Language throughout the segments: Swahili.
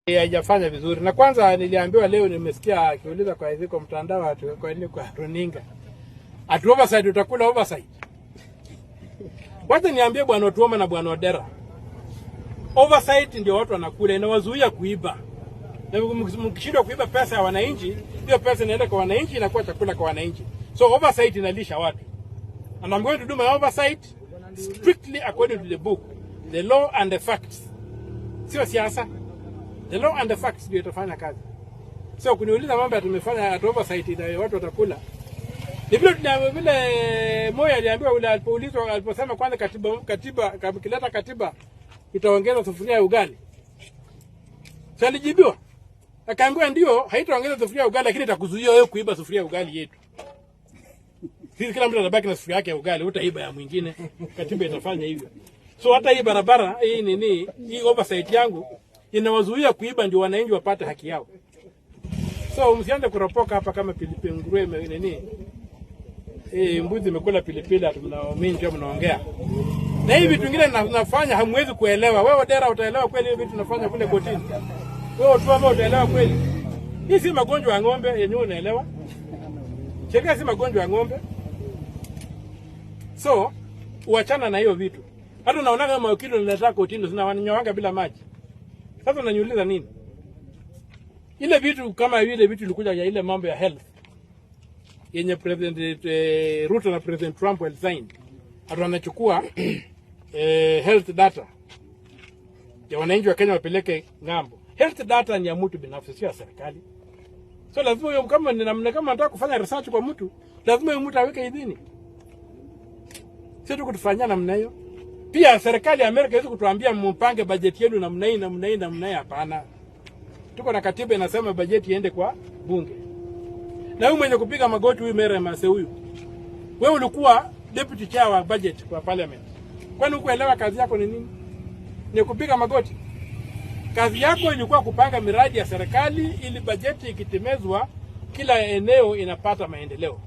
Haijafanya vizuri. Na kwanza niliambiwa leo, nimesikia akiuliza kwa hizi kwa mtandao ati kwa nini kwa runinga. Ati oversight, utakula oversight. Wacha niambie Bwana Otuoma na Bwana Odera. Oversight ndio watu wanakula, inawazuia kuiba. Na mkishindwa kuiba pesa ya wananchi, hiyo pesa inaenda kwa wananchi, inakuwa chakula kwa wananchi. So oversight inalisha watu. And I'm going to do my oversight strictly according to the book, the law and the facts. Sio siasa. The law and the facts ndio itafanya kazi. So kuniuliza mambo ya tumefanya at oversight na watu watakula. Ni vile vile Moi aliambiwa ule alipoulizwa, aliposema kwanza katiba kileta katiba itaongeza sufuria ya ugali. So alijibiwa. Akaambiwa ndio, haitaongeza sufuria ya ugali, lakini itakuzuia wewe kuiba sufuria ya ugali yetu. Sisi kila mtu atabaki na sufuria yake ya ugali, utaiba ya mwingine. Katiba itafanya hivyo. So hata hii barabara hii nini, hii oversight yangu inawazuia kuiba, ndio wananchi wapate haki yao. So msianze kuropoka hapa kama pilipili, nguruwe nini. Mbuzi imekula pilipili, ati mnaamini ndio mnaongea. Na hivi vitu vingine nafanya hamwezi kuelewa. Wewe Odera utaelewa kweli hivi vitu nafanya kule kotini? Wewe Otuoma utaelewa kweli? Hii si magonjwa ya ng'ombe yenyewe unaelewa? Sheria si magonjwa ya ng'ombe. So uachana na hiyo vitu. Hata unaona kama mawakili wanaleta kotini zinawanyawanga bila maji. Sasa unaniuliza nini? Ile vitu kama vile vitu ilikuja ya ile mambo ya health yenye President Ruto na President Trump walisign. Hata wanachukua health data ya wananchi wa Kenya wapeleke ng'ambo. Health data ni ya mtu binafsi, sio ya serikali. So lazima huyo kama ni namna kama anataka kufanya research kwa mtu, lazima huyo mtu aweke idhini. Sio tu kutufanyia namna hiyo. Pia serikali ya Amerika haiwezi kutuambia mpange bajeti yenu namna hii, namna hii, namna hii. Hapana. Tuko na katiba inasema bajeti iende kwa bunge. Na huyu mwenye kupiga magoti huyu Mary Emase huyu, wewe ulikuwa deputy chair wa budget kwa parliament. Kwani hukuelewa kazi yako ni nini? Ni kupiga magoti? Kazi yako ilikuwa kupanga miradi ya serikali ili bajeti ikitimezwa kila eneo inapata maendeleo.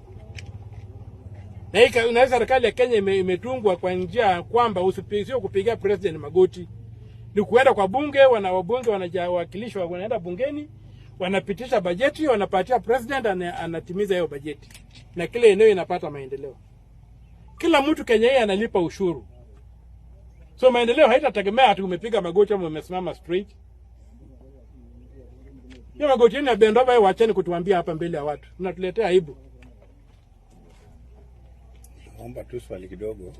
Na hii na serikali ya Kenya imetungwa kwa njia kwamba sio kupiga president magoti, ni kuenda kwa bunge, wana wabunge wanawakilishwa, wanaenda bungeni, wanapitisha bajeti, wanapatia president, anatimiza hiyo bajeti na kila eneo inapata maendeleo. Kila mtu Kenya hii analipa ushuru, so maendeleo haitategemea ati umepiga magoti ama umesimama straight. Hiyo magoti yenu ya bend over, wacheni kutuambia hapa mbele ya watu, mnatuletea aibu. Naomba tu swali kidogo.